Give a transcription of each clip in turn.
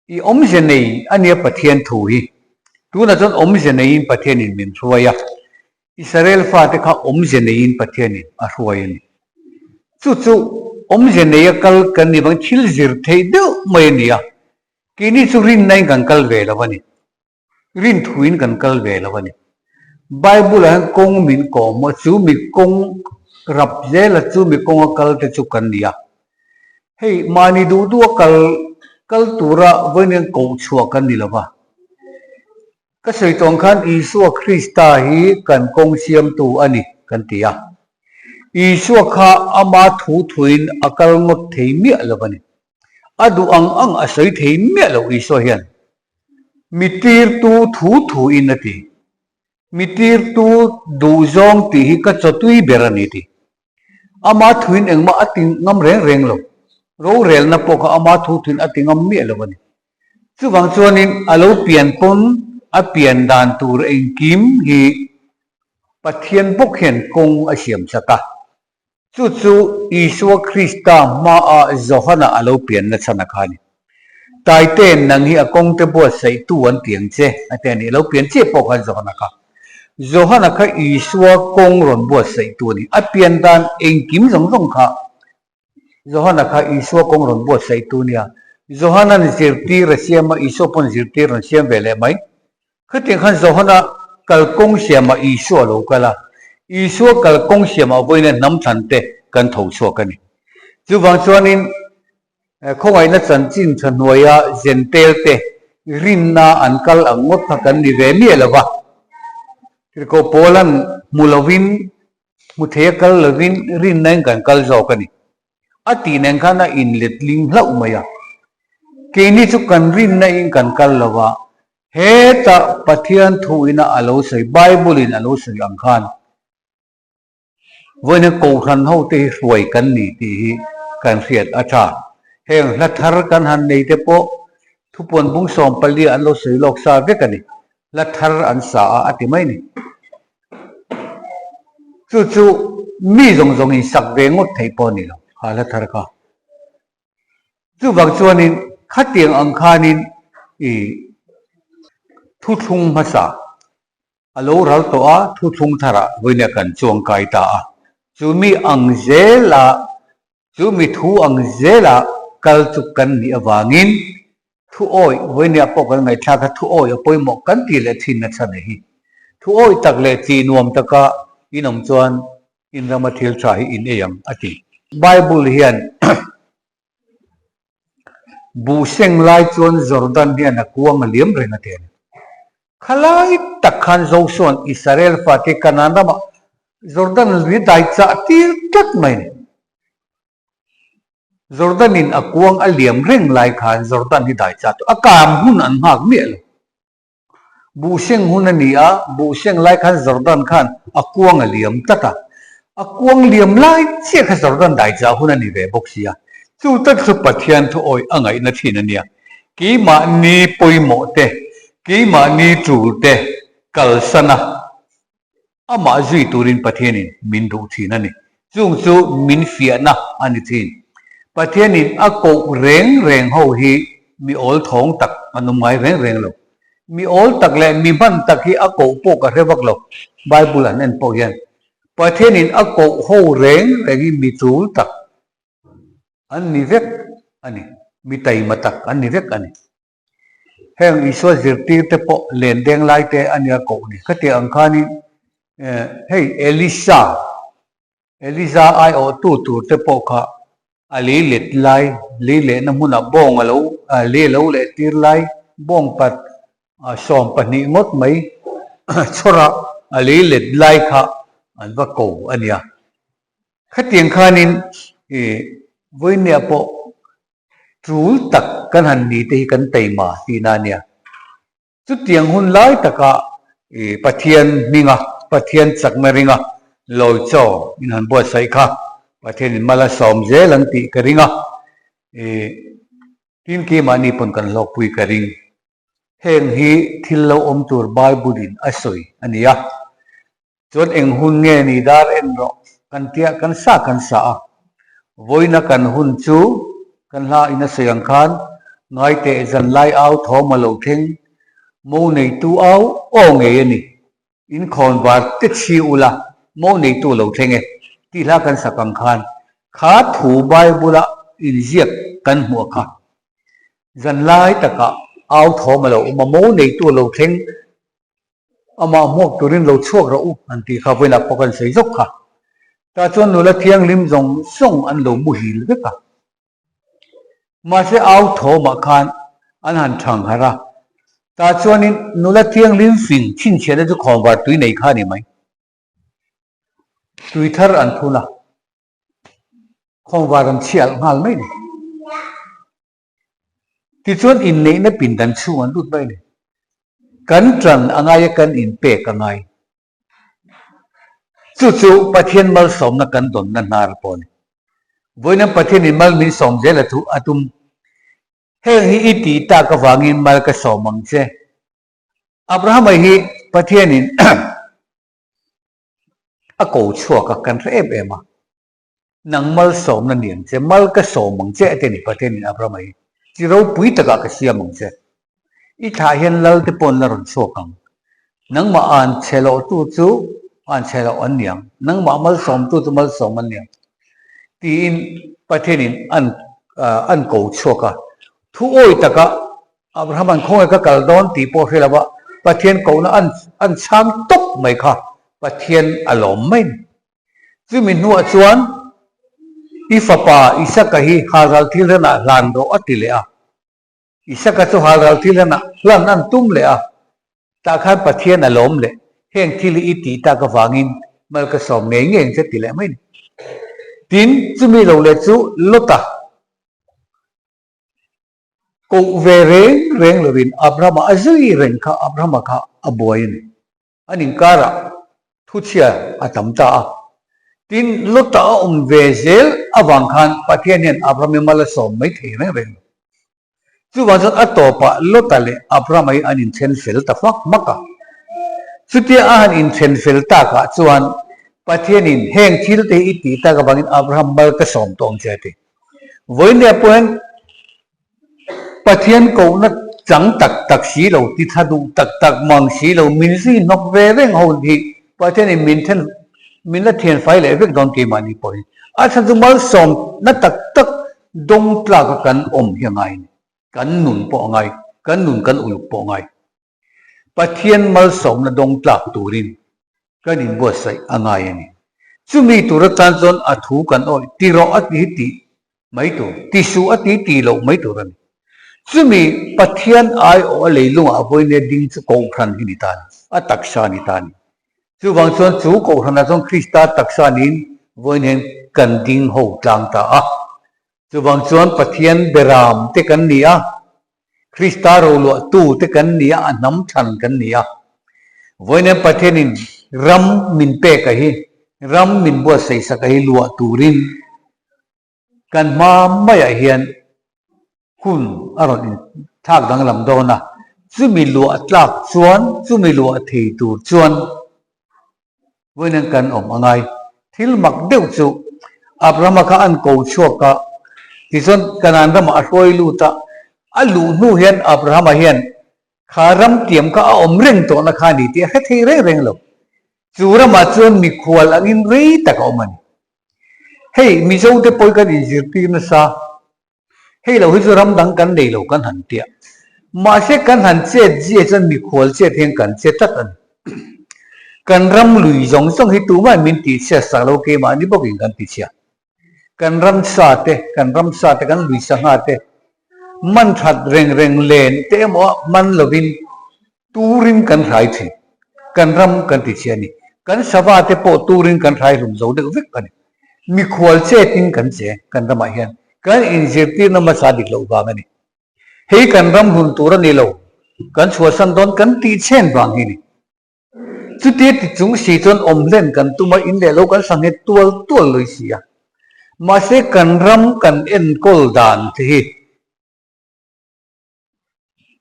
I awmze nei a nia Pathian thu hi. Tunah chuan awmze neiin Pathianin min hruai a, Israel fate kha awmze neiin Pathianin a hruai a ni. Chu chu awmze neia kal kan nih vang thil zir theih deuh mai a ni a, keini chu rinnain kan kal ve lo a ni. Rin thuin kan kal ve lo a ni. Bible-ah hian kawng min kawm a, chu mi kawng rap zela chu mi kawnga kal te chu kan ni a. Hei mahni duh duha kal kal tura vawiin koh chhuah kan ni lo va. Ka sawi tawh ang khan Isua Krista hi kan kawng siamtu a ni kan ti a. Isua kha ama thu thuin a kal ngawt thei miah lo a ni. A duh ang ang a sawi thei miah lo Isua hian. Mi tirtu thu thuin a ti. Mi tirtu duhzawng tih hi ka chawtui ber a ni ti. Ama thuin engmah a ti ngam reng reng lo. Rorelna pawh kha ama thu thuin a ti ngam miah lo a ni. Chuvang chuanin a lo pian pawn a pian dan tur engkim hi Pathian bawk hian kawng a siam sak a. Chu chu Isua Krista hmaah Johana a lo pianna chhan a kha a ni. Taite'n nang hi a kawngte buatsaihtu an ti ang che, a ti a ni. A lo pian chiah pawh khan Johana kha. Johana kha Isua kawng rawn buatsaihtu a ni. A pian dan engkim zawng zawng kha Johana kha Isua kawng rawn buatsaihtu a nia. Johana'n zirtir a siam a, Isua pawn zirtir rawn siam ve leh mai. Khatiang khan Johana kalkawng siamah Isua a lo kal a, Isua kalkawng siamah vawiin hnam thlan te kan tho chhuak a ni. Chuvang chuanin khawngaihna chanchin tha hnuaia Zentel te rinna an kal ang ngawt kha kan ni ve miah lo va. Tirhkoh Paula'n hmu lovin, hmu thei a kal lovin rinnain kan kal zawk a ni. A tih nen khan a inletling hlauh mai a. Keini chu kan rinna in kan kal lo a, hetah Pathian thu ina a lo sawi, Bible in a lo sawi ang khan vawiin Kohhran ho te hi hruai kan ni tih hi kan hriat a tha. Heng hla thar kan han nei te pawh thupuan bung 14 an lo sawi lawk sa vek a ni. Hla thar an sa a, a ti mai ni. Chu chu mi zawng zawngin sak ve ngawt theih pawh a ni lo, kha hla thar kha. Chuvang chuanin khatiang ang khanin i thuthlung hmasa a lo ral tawh a, thuthlung tharah vawiin kan chuangkai ta a. Chu mi ang zela Chu mi thu ang zela kal chu kan nih avangin thu awih vawinia pawh kan ngaihthlak a, thu awih a pawimawh kan tih leh thin na chhan hi. Thu awih tak leh tih nuam taka in awm chuan in rama thil tha hi in ei ang a ti. Bible hian buh seng lai chuan Jordan hian a kuang a liam reng a ti a ni. Khalai tak khan Josua'n Israel fate Kanaan ramah Jordan lui dai chah tir tlat mai a ni. Jordan-in a kuang a liam reng lai khan Jordan hi dai chah tawh a kam hun an nghak miah lo. Buhseng hun a ni a, buhseng lai khan Jordan khan a kuang a liam tlat a. A kuang liam lai chiah kha Jordan dai chah hun a ni ve bawk si a. Chu tak chu Pathian thu awih a ngaihna thin a nia. Keimahni pawimawh te, keimahni tul te kalsan a, amah zui turin Pathianin min duh thin a ni. Chung chu min fiahna a ni thin. Pathianin a koh reng reng ho hi mi awl thawng tak an awm ngai reng reng lo. Mi awl tak leh mi hman tak hi a koh pawh ka hre vak lo, Bible an en pawh hian. Pathianin a koh ho reng reng hi mi tul tak an ni vek a ni, mi taima tak an ni vek a ni. Heng Isua zirtir te pawh len deng lai te a nia koh ni. Khatiang ang khanin hei Elisa, Eliza aiawhtu tur te pawh kha a lei let lai, lei lehna hmunah bawng a lo, lei a lo leh tir lai, bawng pat 12 ngawt mai chhawrah a lei let lai kha an va ko a nia. Khatiang khanin i vawinia pawh tul tak kan han ni te hi kan taima tihna a nia. Chutiang hun lai taka i Pathian hminga, Pathian chakna ringa lawi chaw in han buatsaih kha Pathianin mal a sawm zel ang tih ka ring a, i tin keimahni pawn kan hlawkpui ka ring. Heng hi thil lo awm tur Bible-in a sawi a ni a. Chuan eng hun nge ni dar en rawh kan tia kan sa kan sa a, vawiina kan hun chu kan hla in a sawi ang khan. Ngaiteh zanlai au thawm a lo thleng, mo neitu au aw ngei a ni. In khawnvar te chhi ula, mo neitu a lo thleng e tih hla kan sak ang khan kha thu Bible-a inziak kan hmuh a kha. Zanlai takah au thawm a lo awm a, mo neitu a lo thleng Amah hmuak turin lo chhuak rawh u an tih kha vawiinah pawh kan sawi zawk kha. Tah chuan nula thianghlim zawng zawng an lo muhil vek a. Mahse au thawmah khan an han thang harh a. Tah chuanin nula thianghlim fing chhinchhiahna chu khawnvar tui nei kha a ni mai. Tui thar an thun a, khawnvar an chhiah nghal mai ni. Tichuan inneihna pindan chhung an lut mai a ni. Kan ṭan a ngai a, kan inpek a ngai. Chu chu Pathian malsawmna kan dawnna hnar pawh a ni. Vawiin Pathianin mal min sawm zel a thu a tum. Heng hi i tih tak avangin mal ka sawm ang che. Abrahama hi Pathianin a ko chhuak a, kan hre em em a. Nang malsawmna ni ang che, mal ka sawm ang che a ti a ni Pathianin Abrahama hi. Chi ropui takah ka siam ang che. I thlah hian lal te pawh an la rawn chhuak ang. Nangmah an chhe loh tu chu an chhe loh an ni ang, nangmah malsawmtu chu malsawm an ni ang tiin Pathianin an an ko chhuak a. Thu awi taka Abrahama'n khawnge ka kal dawn tih pawh hre lova Pathian kohna an an chhang tawp mai kha Pathian a lawm mai a ni. Chumi hnuah chuan i fapa Isaka hi halral thil hlanah hlan rawh a ti leh a. Isaka chu halral thil hlanah hlan an tum leh a. Tah khan Pathian a lawm leh, heng thil hi i tih tak avangin mal ka sawm ngei ngei ang che ti leh mai a ni. Tin, chumi lo leh chu Lota koh ve reng reng lovin Abrahama a zui reng kha Abrahama kha a buai a ni. An inkarah thuchhia a tam ta a. Tin, Lota a awm ve zel avang khan Pathian hian Abraham-i mal a sawm mai thei reng reng lo. Chuvang chuan a tawpah Lota leh Abraham-a hi an inthen fel ta fak hmak a. Chutia a han inthen fel takah chuan Pathianin heng thil te hi i tih tak avangin Abraham mal ka sawm tawh ang che a ti. Vawinia pawh hian Pathian kohna chang tak tak si lo, ti tha duh tak tak mang si lo, min zui hnawk ve reng ho hi Pathianin min then, min la thian fai leh vek dawn keimahni pawh hi. A chhan chu malsawmna tak tak dawng tlaka kan awm hi a ngai a ni. Kan nun pawh a ngai, kan nun kan uluk pawh a ngai. Pathian malsawmna dawng tlak turin kan inbuatsaih a ngai a ni. Chumi tur atan chuan a thu kan awih ti rawh a ti hi tih mai tur, ti suh a ti tih loh mai tur a ni. Chumi Pathian aiawh a leilungah vawinia ding chu Kohhran hi ni ta a ni, a taksa ni ta a ni. Chuvang chuan chu Kohhranah chuan Krista taksa niin vawiin hian kan ding ho tlang ta a. Chuvang chuan Pathian beram te kan ni a, Krista roluahtu te kan ni a, a hnam thlan kan ni a. Vawiin Pathianin ram min pek a hi, ram min buatsaihsak a hi luah turin kan hma maiah hian hun a rawn inthlak danglam dawn a. Chumi luah tlak chuan, chumi luah thei tur chuan Vawiin kan awm a ngai. Thil mak deuh chu Abrahama kha an ko chhuak a, tichuan Kanaan ramah a hruai lut a. A luh hnu hian Abrahama hian kha ram tiam kha a awm reng tawhna kha a ni tih a hre thei reng reng lo. Chu ramah chuan mikhual angin rei tak a awm a ni. Hei Mizote pawh hi kan inzirtir nasa. Hei lo hi chu ram dang kan nei lo kan han tia. Mahse kan han chet zia chuan mikhual chet hian kan che tlat a ni. Kan ram lui zawng zawng hi tumah min tihchhiat sak lo keimahni bawkin kan tichhia. Kan ram sa te, kan ram sa te, kan lui sangha te man that reng reng len te emaw ah man lovin Turin kan hrai thin. Kan ram kan ti chhia a ni. Kan sava te pawh turin kan hrai hlum zo deuh vek a ni. Mikhual chetin kan che kan ramah hian kan inzirtirna hmasa dik loh vang a ni. Hei kan ram hlun tur a ni lo, kan chhuahsan dawn kan tih chhen vang hi a ni. Chutia ti chung si chuan awm hlen kan tum a, in leh lo kan sanghet tual tual lui si a. Mahse kan ram kan enkawl dan te hi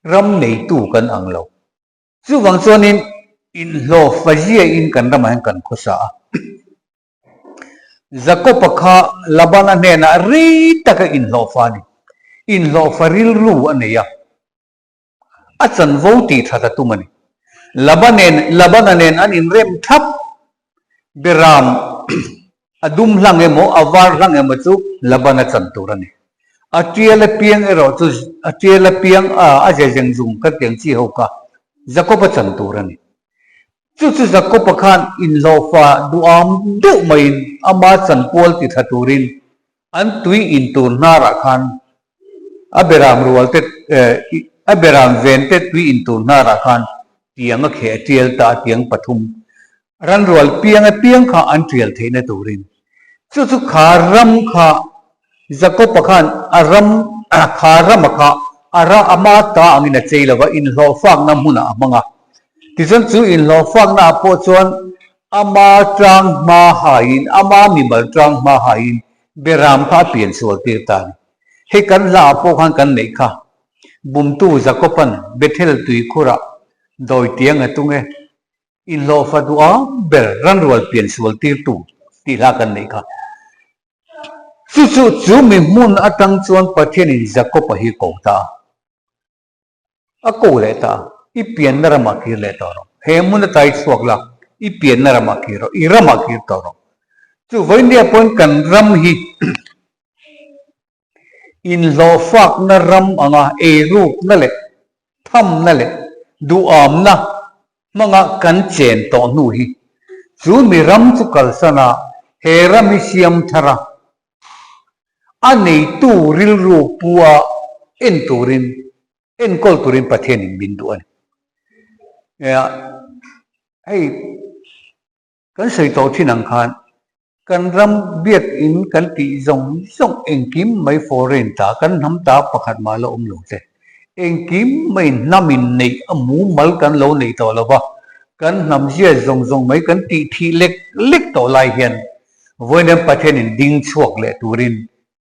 Ram neitu kan ang lo. Chuvang chuanin inhlawh faziain kan ramah hian kan khawsa a. Jakob-a kha Labana hnenah rei taka inhlawhfa a ni. Inhlawhfa rilru a nei a, a chanvo tih that a tum a ni. Labanen Labana nen an inrem thap. Beram a dum hlang emaw, a var hlang emaw chu Labana chan tur a ni. A tial apiang erawh chu a tial apiang a a ze zeng zung kan tiang chi ho kha Jakob-a chan tur a ni. Chu chu Jakob-a khan inhlawhfa duham deuh maiin ama chanpual ti tha turin an tui in tur hnarah khan a beram rual te a beram ven te tui in tur hnarah khan tiang a kheh a tial ta a tiang pathum ranrual piang apiang kha an tial theihna turin chu chu kha ram kha Jakob-a khan a ram kha rama kha a ra ama ta angin a chei lova inhlawhfakna hmunah a hmang a. Tichuan chu inhlawhfakna ah pawh chuan ama tang hma haiin ama mimal tang hma haiin Beram kha a pian sual tir ta a ni. Hei kan hla ah pawh khan kan neih kha bumtu Jakob-a'n Bethel tuikhurah dawi tiang a tung e. Inhlawhfa duham ber ranrual pian sual tirtu tih hla kan neih kha. Chu chu chu mi hmun atang chuan Pathianin Jakob-a hi ko ta a. A ko leh ta a, I pianna ramah kir leh tawh rawh. He hmun ata i chhuak la, i pianna ramah kir rawh, i ramah kir tawh rawh. Chu vawinia pawhin kan ram hi Inhlawhfakna ram anga eirukna leh thamna leh duhamna hmanga kan chen tawh hnu hi chu mi ram chu kalsan a, he ram hi siam thar a, a neitu rilru pu a en turin, enkawl turin Pathianin min duh a ni. Hei. Kan sawi tawh thin ang khan kan ram biakin kan tih zawng zawng engkim mai foreign ta kan hnam ta pakhat mah la awm lo te. Engkim mai hnamin neih a mumal kan lo neih tawh lo va, kan hnam zia zawng zawng mai kan tih thih lek lek tawh lai hian vawiin Pathianin ding chhuak leh turin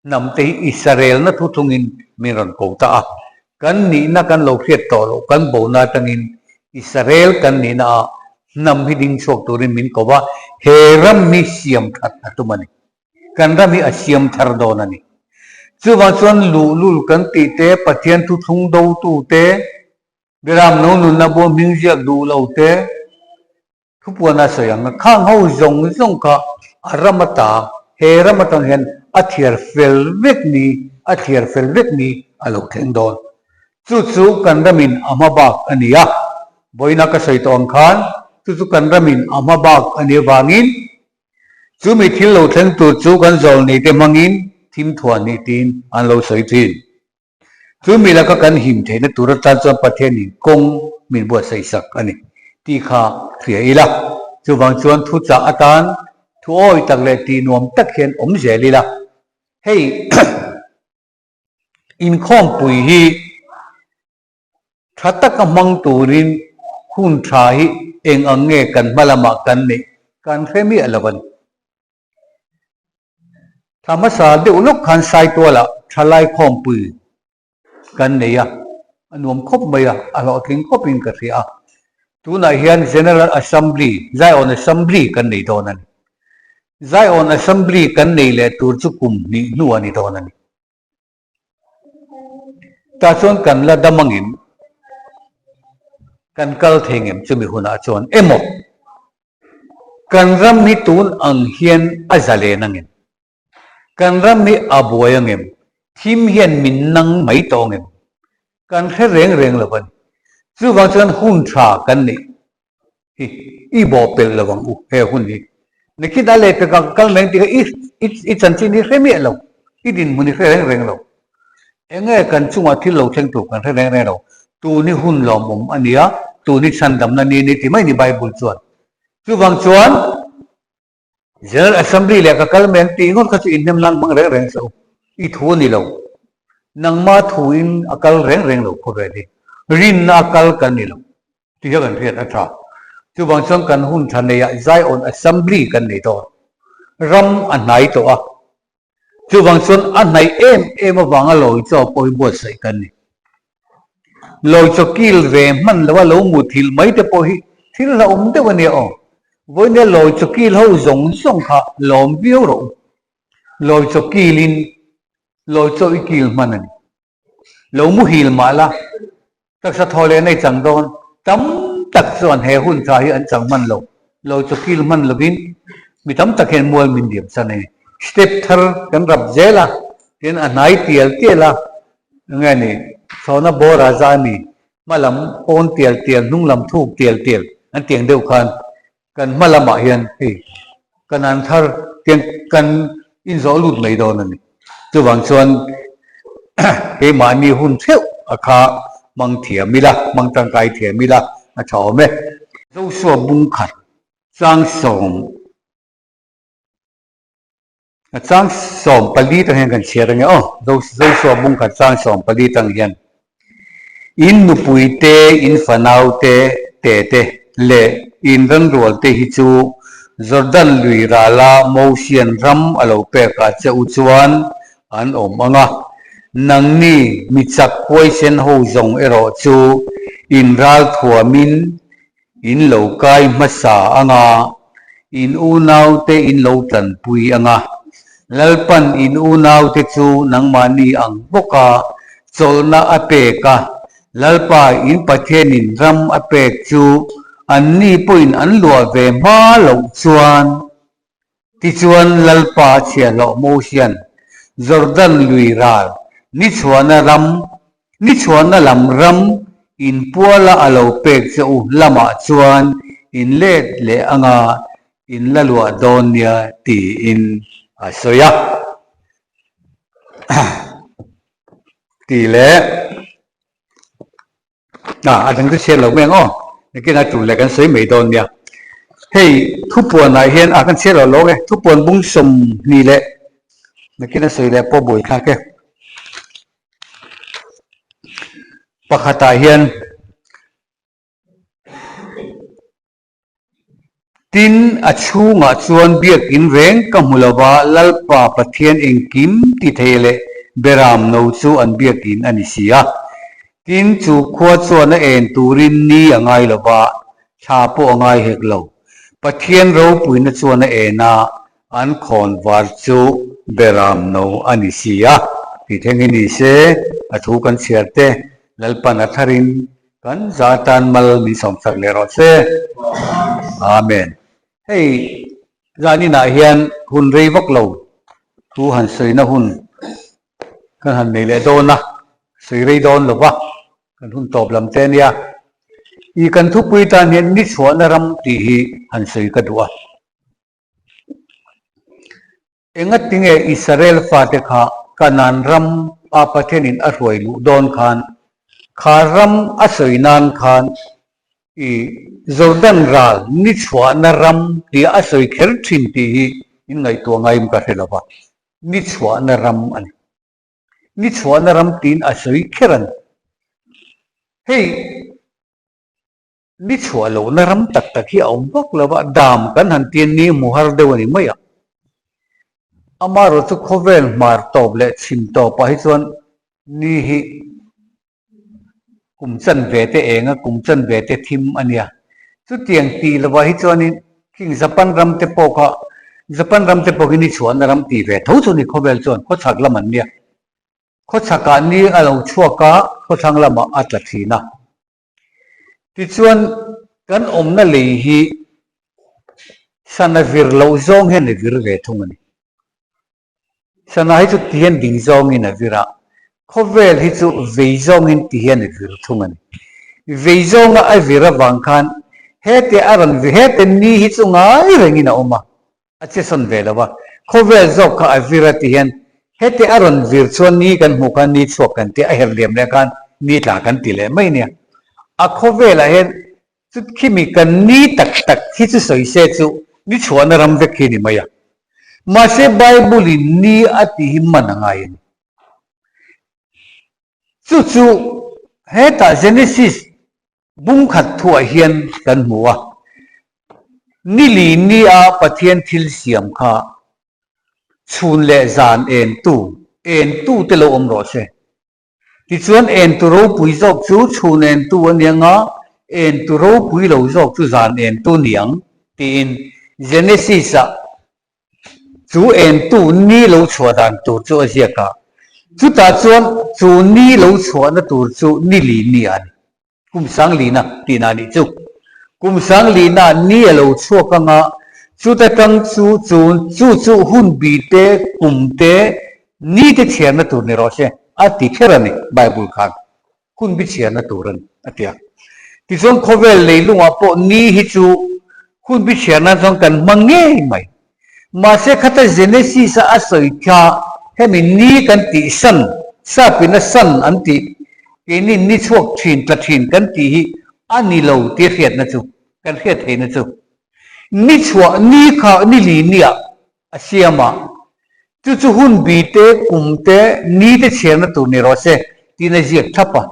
Hnamte hi Israelna thu thungin min rawn ko ta a, kan nihna kan lo hriat tawh loh kan bona atangin Israel kan nihna ah hnam hi ding chhuak turin min ko va, he ram hi siam that a tum a ni. Kan ram hi a siam thar dawn a ni. Chuvang chuan luhlul kan tih te, Pathian thu thlung dotu te, Biram no nunna bawm hming ziak duh lo te, Thupuan a sawi ang a, khang ho zawng zawng kha a ram ata, he ram atang hian a thiar fel vek ni, a thiar fel vek ni a lo thleng dawn. Chu chu kan ramin a hma bak a ni a, vawiina ka sawi tawh ang khan chu chu kan ramin a hma bak a nih avangin chumi thil lo thleng tur chu kan zawlneite hmangin thimthuah ni tiin an lo sawi thin. Chu mi laka kan him theihna tur atan chuan Pathianin kawng min buatsaih sak a ni tih kha hria ila. Chuvang chuan thuchah atan thu awi tak leh tih nuam tak hian awm zel ila. Hei inkhawmpui hi tha taka hmang turin hun tha hi eng ang nge kan hma lamah kan neih kan hre miah lo a ni. Thla hmasa deuh lawk khan Saitualah thalai khawmpui kan nei a, a nuam khawp mai a, a hlawhtling khawpin ka hria a. Tunah hian General Assembly, Zion Assembly kan nei dawn a ni. Zion Assembly kan nei leh tur chu kum hnih hnu a ni dawn a ni. Tah chuan kan la dam angin kan kal thei ngem chumi hunah chuan emaw kan ram hi tun ang hian a zalen angem, kan ram hi a buai angem, thim hian min nang mai tawh angem kan hre reng reng lo a ni. Chuvang chuan hun tha kan neih hi i bawh pelh lo ang u he hun hi. Nikhin a lehpek ah ka kal mai ang tih kha i i i chanchin hi hre miah lo, i dinhmun hi hre reng reng lo. Enge kan chungah thil lo thleng tur kan hre reng reng lo. Tun hi hun lawmawm a nia, tun hi chhandamna ni a ni ti mai ni Bible chuan. Chuvang chuan General Assembly leh ka kal mai ang tih ngawt kha chu inhnem nan hmang reng reng suh u. I thu a ni lo. Nangma thuin a kal reng reng lo khawvel hi. Rinna a kal kan ni lo. Tih hian kan hriat a tha. Chuvang chuan kan hun tha neiah Zion Assembly kan nei dawn. Ram a hnai tawh a. Chuvang chuan a hnaih em em avanga lawi chaw pawh hi buatsaih kan ni. Lawi chaw kil ve hman loa lo muthilh mai te pawh hi thil hlauhawm deuh a nia aw. Vawinia lawi chaw kil ho zawng zawng kha lawm viau rawh u. Lawi chaw kilin lawi chaw i kil hman a ni. Lo muhil mah la, taksa thaw leh nei chang dawn tam tak chuan he hun tha hi an chang hman lo, lo chawkil hman lovin mi tam tak hian mual min diam chan a ni. Step thar kan rap zel a, tin a hnai tial tial a, enge ni, chhawna bawra za a ni, hma lam pawn tial tial, hnung lam thuk tial tial an tiang deuh khan Kan hma lamah hian hei kan an thar tiang kan inzawh lut mai dawn a ni. Chuvang chuan keimahni hun theuh a kha hmang thiam ila, hmang tangkai thiam ila a tha awm e. Joshua bungkhat changsawm. A chang 14 tang hian kan chhiar ange aw, Joshua bungkhat chang 14 tang hian in nupui te, in fanau te, te te leh in ranrual te hi chu Jordan lui rala Mosian ram a lo pek ah che u chuan an awm ang a, nangni mi chak huaisen ho zawng erawh chu in ral thuamin In lo kai hmasa ang a, in unaute in lo tanpui ang a. Lalpan in unaute chu nangmahni ang bawka chawlhna a pek a, Lalpa in Pathianin ram a pek chu anni pawhin an luah ve hma loh chuan Tichuan Lalpa chhiahhlawh Mosian Jordan lui ral ni chhuahna ram, ni chhuahna lam ram in puala a lo pek che u lamah chuan in let leh anga in la luah dawn nia tiin a sawi a. Tih leh. A, a dang chu chhiat lo mai ang aw. Nakin a tul leh kan sawi mai dawn nia. Hei thupuanah hian a kan chhiat lo lawk e. Thupuan bung 20 leh nakin a sawi leh pawh buai thlak e. Pakhatah hian Tin, a chhungah chuan biakin reng ka hmu lo va, Lalpa Pathian engkim ti thei leh Beram no chu an biakin a ni si a. Tin, chu khua chuan a en turin ni a ngai lo va, thla pawh a ngai hek lo. Pathian ropuina chuan a en a, an khawn var chu Beram no a ni si a. Tih thleng hi ni se, a thu kan chhiar te, Lalpan a tharin Kan za tan mal min sawmsak leh rawh se. Amen. Hei zaninah hian hun rei vak lo thu han sawina hun kan han nei leh dawn a, sawi rei dawn lo va, kan hun tawp lam te ania. I kan thupui tan hian ni chhuahna ram tih hi han sawi ka duh a. Engatinge Israel fate kha Kanaan ram a Pathianin a hruai luh dawn khan, kha ram a sawi nan khan i Jordan ral ni chhuahna ram tia a sawi kher thin tih hi in ngaihtuah ngaiin ka hre lo va, ni chhuahna ram a ni. Ni chhuahna ram tiin a sawi kher a ni. Hei. Ni chhuah lohna ram tak tak hi a awm vak lo va, dam kan han tia ni hmu har deuh a ni mai a. Amaherawh chu khawvel hmar tawp leh chhim tawpah hi chuan ni hi kum chanve te eng a, kum chanve te thim a nia. Chutiang tih lovah hi chuanin khing Japan ram te pawh kha, Japan ram te pawh khi ni chhuahna ram tih ve tho chu ni khawvel chuan khawchhak lam an nia. Khawchhakah ni a lo chhuak a, khawthlang lamah a tla thin a. Tichuan, kan awmna lei hi sana vir loh zawng hian a vir ve thung a ni. Sana hi chu ti hian ding zawngin a vir a, khawvel hi chu vei zawngin ti hian a vir thung a ni. Vei zawnga a vir avang khan hete a rawn vir, hete ni hi chu ngai rengin a awm a, A che sawn ve lo a, khawvel zawk kha a vir a ti hian heti a rawn vir chuan ni kan hmuh khan ni chhuak kan ti a, a her liam leh khan ni tla kan ti leh mai nia. A khawvelah hian chu khimi kan ni tak tak hi chu sawi se chu ni chhuahna ram vek hi ni mai a. Mahse Bible in ni a tih hi man a ngai a ni. Chu chu hetah Genesis Bungkhat thuah hian kan hmu a, nili nia Pathian thil siam kha chhun leh zan entu, entu te lo awm rawh se. Tichuan entu ropui zawk chu chhun entu a ni anga, entu ropui lo zawk chu zan entu ni ang tiin Genesis-ah Chu entu ni lo chhuah dan tur chu a ziak a. Chutah chuan chu ni lo chhuahna tur chu ni li ni a ni. Kum sang lina tihna a nih chu. Kum sang lina ni a lo chhuak anga chuta tang chu chu chu chu hun bi te, kum te, ni te chhiarna tur ni rawh se a ti kher a ni Bible khan. Hun bi chhiarna tur a ni a ti a. Tichuan khawvel leilungah pawh ni hi chu hun bi chhiar nan chuan kan hmang ngei mai. Mahse khata Genesis-a a sawi kha hemi ni kan tih san, sapina san an tih, keini ni chhuak thin tla thin kan tih hi a ni lo tih hriatna chu kan hriat theihna chu ni chhuah ni kha ni li niah a siam a, chu chu hun bi te, kum te, ni te chhiarna tur ni rawh se tiin a ziak thlap a.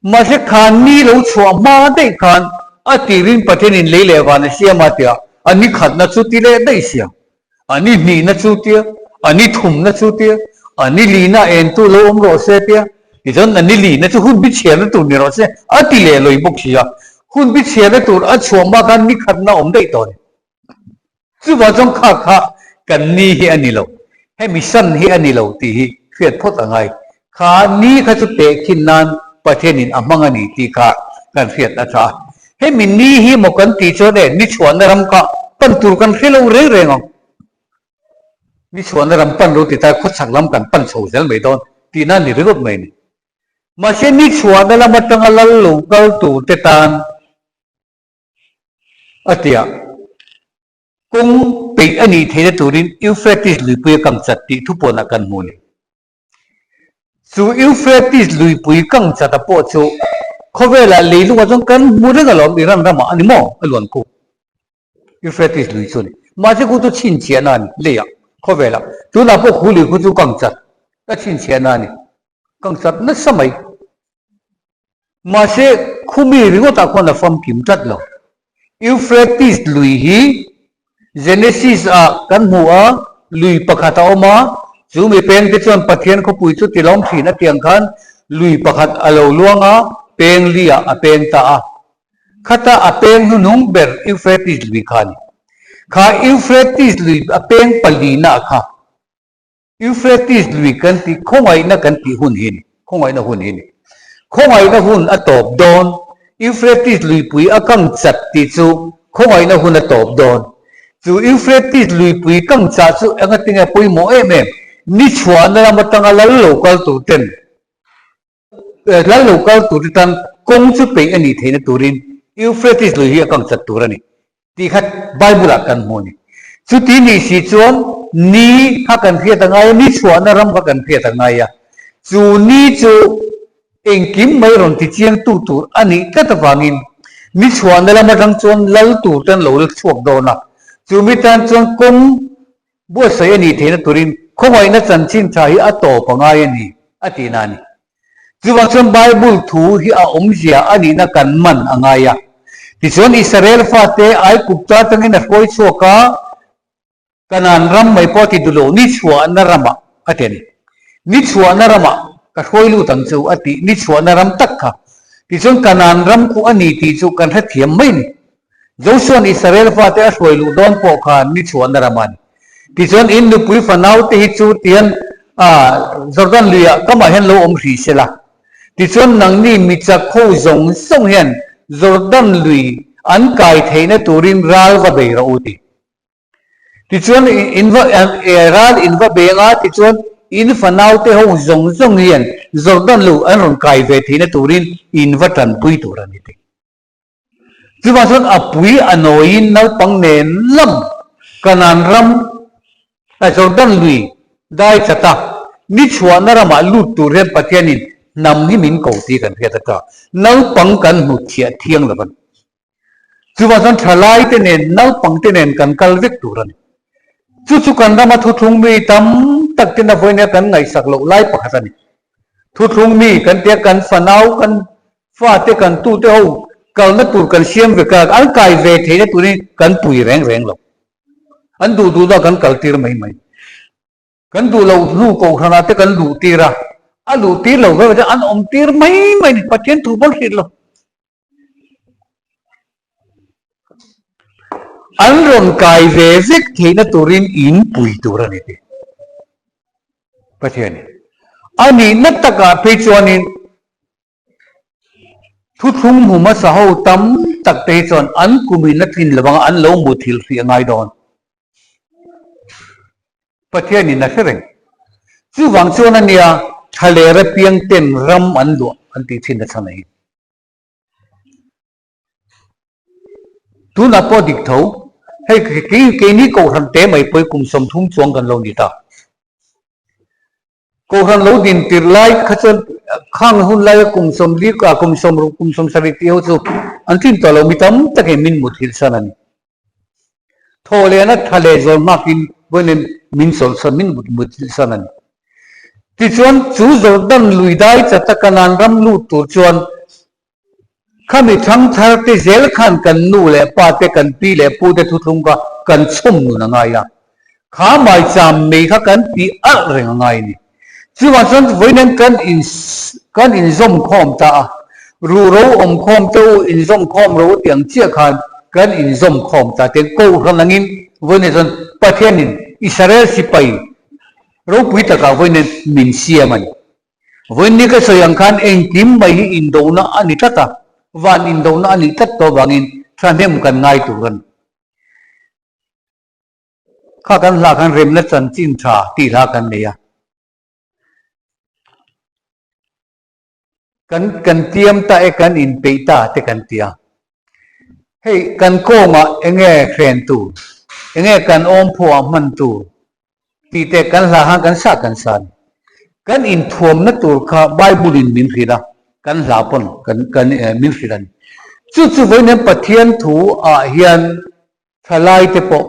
Mahse khan ni lo chhuah hma daih khan a tirin Pathianin lei leh van a siam a tia a ni khatna chu ti leh daih sia, a ni hnihna chu tia, a ni thumna chu tia, a ni lina entu lo awm rawh se tia, tichuan a ni lina chu hun bi chhiarna tur ni rawh se a ti leh lawih bawk si a, hun bi chhiarna tur a chhuah hma khan ni khatna awm daih tawh a ni. Chuvang chuan kha kha kan ni hi a ni lo, hemi san hi a ni lo tih hi hriat phawt a ngai. Kha ni kha chu tehkhin nan Pathianin a hmang a ni tih kha kan hriat a tha a. Hemi ni hi maw kan tih chuan e, ni chhuahna ram kha pan tur kan hre lo reng reng ang. Ni chhuahna ram pan lo ti ta khawchhak lam kan pan chho zel mai dawn tihna a ni ringawt mai a ni. Mahse ni chhuahna lam atanga lal lo kal tur te tan A ti a, kawng peih a nih theihna turin Euphrates luipui a kang chat tih thu pawnah kan hmu a ni. Chu Euphrates luipui kang chat a pawh chu khawvelah leilungah chuan kan hmu reng alawm Iran ramah a ni maw a luan khu Euphrates lui chu a ni. Mahse khu chu chhinchhiahna a ni leiah khawvelah tunah pawh khu lui khu chu kang chat a chhinchhiahna a ni kang chat nasa mai. Mahse, khumi ringawtah khuan a famkim tlat lo. Euphrates lui hi Genesis-ah kan hmu a, lui pakhat a awm a, chu mi pengte chuan Pathian khawpui chu tilawm thin a tiang khan lui pakhat a lo luang a, peng liah a peng ta a. Khata a peng hnuhnung ber Euphrates lui kha a ni. Kha Euphrates lui a peng palina kha Euphrates lui kan tih khawngaihna kan tih hun hi a ni, khawngaihna hun hi a ni. Khawngaihna hun a tawp dawn, Euphrates luipui a kang chat tih chu khawngaihna hun a tawp dawn. Chu Euphrates luipui kang chah chu engatinge pawimawh em em, ni chhuahna lam atanga lal lo kal tur ten, lal lo kal tur te tan kawng chu peih a nih theihna turin Euphrates lui hi a kang chat tur a ni. Tih kha Bible ah kan hmu a ni. Chuti nih si chuan ni kha kan hriat a ngai a, ni chhuahna ram kha kan hriat a ngai a. Chu ni chu engkim mai rawn ti chiang tu tur a nih tlat avangin ni chhuahna lam atang chuan lal tur te an lo la chhuak dawn a. Chu mi tan chuan kawng buatsaih a nih theihna turin khawngaihna chanchin tha hi a tawp a ngai a ni a tihna a ni. Chuvang chuan Bible thu hi a awmzia a nihna kan man a ngai a. Tichuan Israel fate Aigupta atangin a hruai chhuak a, Kanaan ram mai pawh a ti duh lo, ni chhuahna ramah a ti a ni. Ni chhuahna ramah ka hruai lut ang chu a ti, ni chhuahna ram tak kha. Tichuan Kanaan ram khu a ni tih chu kan hrethiam mai a ni. Josua'n Israel fate a hruai luh dawn pawh khan ni chhuahna ram a ni. Tichuan in nupui fanaute hi chu tihian Jordan luiah kamah hian lo awm hrih se la. Tichuan nangni mi chak ho zawng zawng hian Jordan lui an kai theihna turin ral va bei rawh u ti. Tichuan in va ral in va beng a, tichuan in fanaute ho zawng zawng hian Jordan lui an rawn kai ve theihna turin in va tanpui tur a ni ti. Chuvang chuan a pui a nawiin naupang nen lam Kanaan ram Jordan lui dai chat a, ni chhuahna ramah lut tur hian Pathianin hnam hi min ko tih kan hriat a ta. Naupang kan hmu thiah thiang lo a ni. Chuvang chuan thalai te nen naupang te nen kan kal vek tur a ni. Chu chu kan rama thuthlung mi tam tak ten a vawiin a kan ngaihsak loh lai pakhat a ni. Thuthlung mi kan tia kan fanau kan Fate kan tute ho kalna tur kan siam vek a, an kai ve theihna turin kan pui reng reng lo. An duh duhna kan kal tir mai mai. Kan duh loh hnu kohhranah te kan luh tir a, a luh tir lo vek chuan an awm tir mai mai ni, Pathian thu pawn hrilh lo. An rawn kai ve vek theihna turin in pui tur a ni tih. Pathianin. A nihna takah phei chuanin thuthlung hmu hmasa ho tam tak te hi chuan an kumin a tlin lo anga an lo muthilh hrih a ngai dawn. Pathianin a hre reng. Chuvang chuan a nia thaler apiang ten ram an luah an tih thin a chhan a hi. Tunah pawh dik tho, hei keini Kohhran te mai pawh hi kum 30 chuang kan lo ni ta. Kohhran lo din tirh lai kha chuan khang hun laia kum 40 ah kum 60 kum 70 tih ho chu an tlin tawh lo mi tam takin min mut hilh san a ni. Thaw lehna tha leh zawl hmakin vawiin min chawlhsawn min mut hilh san a ni. Tichuan chu Jordan lui dai chata Kanaan ram lut tur chuan Khami thangthar te zel khan kan nu leh pa te, kan pi leh pu te thuthlung kha kan chhawm nun a ngai a. Kha maicham mei kha kan tih alh reng a ngai a ni. Chuvang chuan vawiin kan in kan inzawm khawm ta a, ruhro awm khawm te u inzawm khawm ro tih ang chiah khan kan inzawm khawm ta tiang Kohhran angin vawiin chuan Pathianin Israel sipai ropui takah vawiin min siam a ni. Vawiin ka sawi ang khan engkim mai hi indona a ni tlat a, van indona a nih tlat tawh vangin thahnem kan ngai tur a ni. Kha kan hla khan remna chanchin tha tih hla kan nei a. Kan kan tiam ta e kan inpeih ta te kan ti a. Hei kan kawngah enge hren tur, enge kan awmphuah hman tur Tih teh kan hla khan kan sah kan sah a ni. Kan inthuamna tur kha Bible in min hrilh a, kan hla pawn kan kan min hrilh a ni. Chu chu vawiin hian Pathian thu ah hian thalai te pawh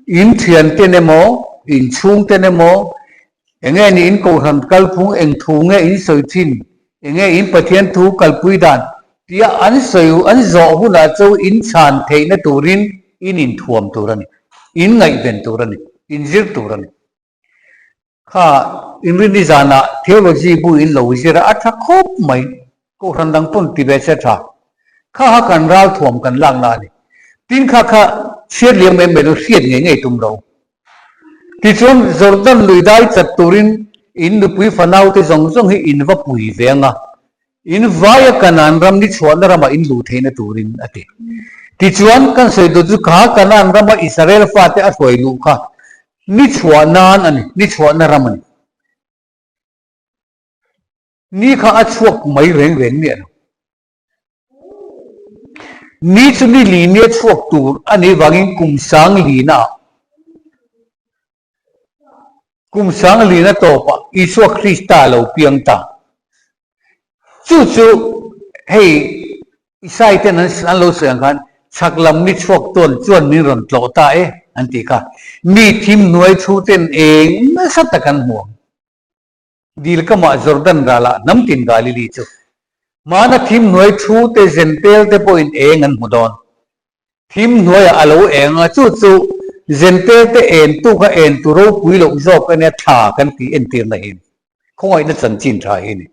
in thian ten emaw, in chhung ten emaw, enge ni in kohhran kalphung eng thu nge in sawi thin, enge in Pathian thu kalpui dan tia an sawi an zawh hunah chu in chhan theihna turin in inthuam tur a ni. In ngaihven tur a ni, in zir tur a ni. Kha Inrinni zanah theology bu in lo zir a, a tha khawp mai. Kohhran dang pawn ti ve se tha. Kha kha kan ralthuam kan lakna a ni. Tin kha kha chhiat liam mai mai lo hriat ngei ngei tum lo. Tichuan Jordan lui dai chat turin in nupui fanaute zawng zawng hi in va pui ve ang a, In vaia Kanaan ram ni chhuahna ramah in luh theihna turin a ti. Tichuan, kan sawi duh chu kha Kanaan rama Israel fate a hruai luh kha ni chhuah nan a ni, ni chhuahna ram a ni. Ni kha a chhuak mai reng reng miah lo. Ni chu ni li nia chhuak tur a nih vangin kum sang lina ah Kum sanglina tawpah Isua Krista a lo piang ta. Chu chu hei Isai ten an lo sawi ang khan chhak lam ni chhuak tawn chuan min rawn tlawh ta e an tih kha. Mi thim hnuai thu ten eng nasa tak an hmu ang. Dil kamah Jordan ralah hnam tin Galili chu hmana thim hnuai thu te Zentel te pawhin eng an hmu dawn. Thim hnuaiah a lo eng a, chu chu Zentel te en tu kha en tu ropui loh zawk a nia thla kan tih entirna hi khawngaihna chanchin tha hi a ni.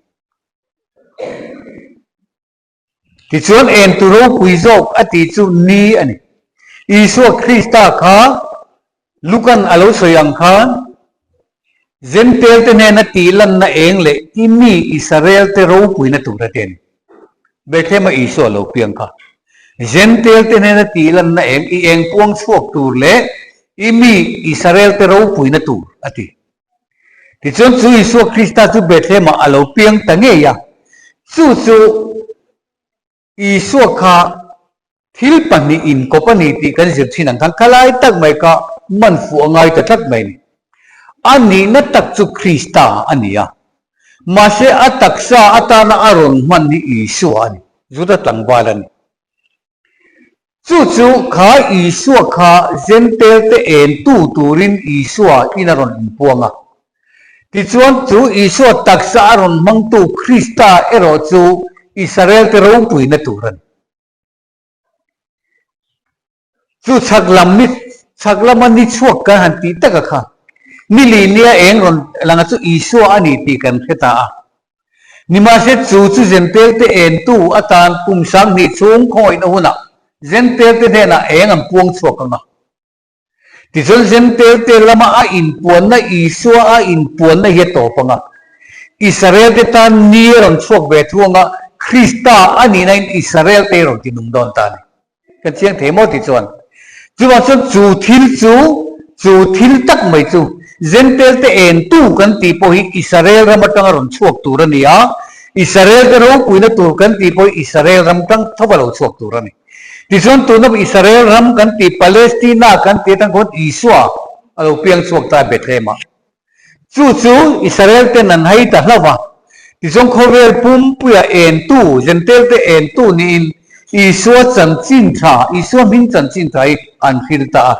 Tichuan en tu ropui zawk a tih chu ni a ni. Isua Krista kha Lukan a lo sawi ang khan Zentelte hnena tih lanna eng leh i mi Israelte ropuina tur a ti a ni. Bethlehem-a Isua lo piang kha Zentelte hnena tih lanna eng i eng puang chhuak tur leh i mi Israelte ropuina tur a ti. Tichuan chu Isua Krista chu Bethlehem-ah a lo piang ta ngei a, chu chu Isua kha thil pahnih inkawp a ni tih kan zir thin ang khan khalai tak mai kha man fuh a ngai ta tlat mai a ni. A nihna tak chu Krista a ni a, mahse a taksa atana a rawn hman hi Isua a ni, Juda tlangval a ni. Chu chu kha Isua kha Zentelte entu turin Isua in a rawn inpuang a. Tichuan chu Isua taksa a rawn hmangtu Krista erawh chu Israelte ropuina tur a ni. Chu chhak lam ni chhak lama ni chhuak kan han tih taka kha ni li nia eng rawn langa chu Isua a ni tih kan hre ta a. Nimahse chu chu Zentelte entu atan kum 2000 chhung khawngaihna hunah Zentelte hnenah eng an puang chhuak ang a. Tichuan Zentelte lama a inpuanna Isua a inpuanna hi a tawp ang a. Israel te tan ni a rawn chhuak ve thu anga Krista a nihna in Israel te rawn ti nung dawn ta a ni. Kan chiang thei maw tih chuan chuvang chuan chu thil chu chu thil tak mai chu Zentail te entu kan tih pawh hi Israel ram atanga rawn chhuak tur a ni a, Israel te ropuina tur kan tih pawh hi Israel ram tang thova lo chhuak tur a ni. Tichuan tuna Israel ram kan tih Palestina kan tih atang khawn Isua a lo piang chhuak ta Bethlehem-ah. Chu chu Israel ten an hai ta hlauh a, tichuan khawvel pumpuia entu, Jentail te entu niin Isua chanchin tha, Isua hming chanchin tha hi an hril ta a.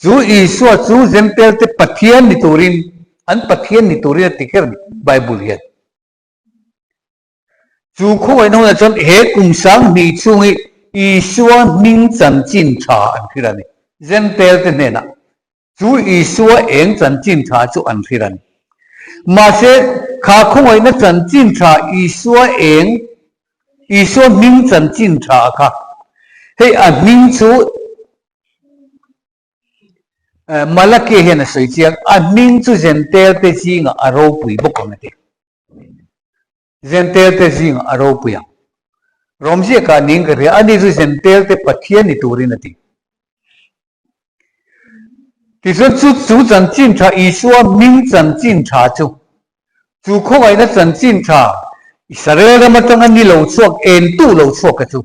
Chu Isua chu Jentail te Pathian ni turin, an Pathian ni turin a ti kher a ni, Bible hian. Chu khawngaihna hunah chuan he kum 2000 chhung hi Isua hming chanchin tha an hril a ni, Jentail te hnenah. Chu Isua eng chanchin tha chu an hrilh a ni. Mahse, kha khawngaihna chanchin tha Isua eng, Isua hming chanchin tha kha, hei a hming chu Malakia hian a sawi chiang, a hming chu Jentail te zingah a ropui bawk ang a ti. Jentail te zingah a ropui ang. Rawmziakah ning ka hria, ani chu Jentail te Pathian ni turin a ti. Tichuan chu chu chanchin tha Isua hming chanchin tha chu, chu khawngaihna chanchin tha Israel ram atanga ni lo chhuak entu lo chhuak kha chu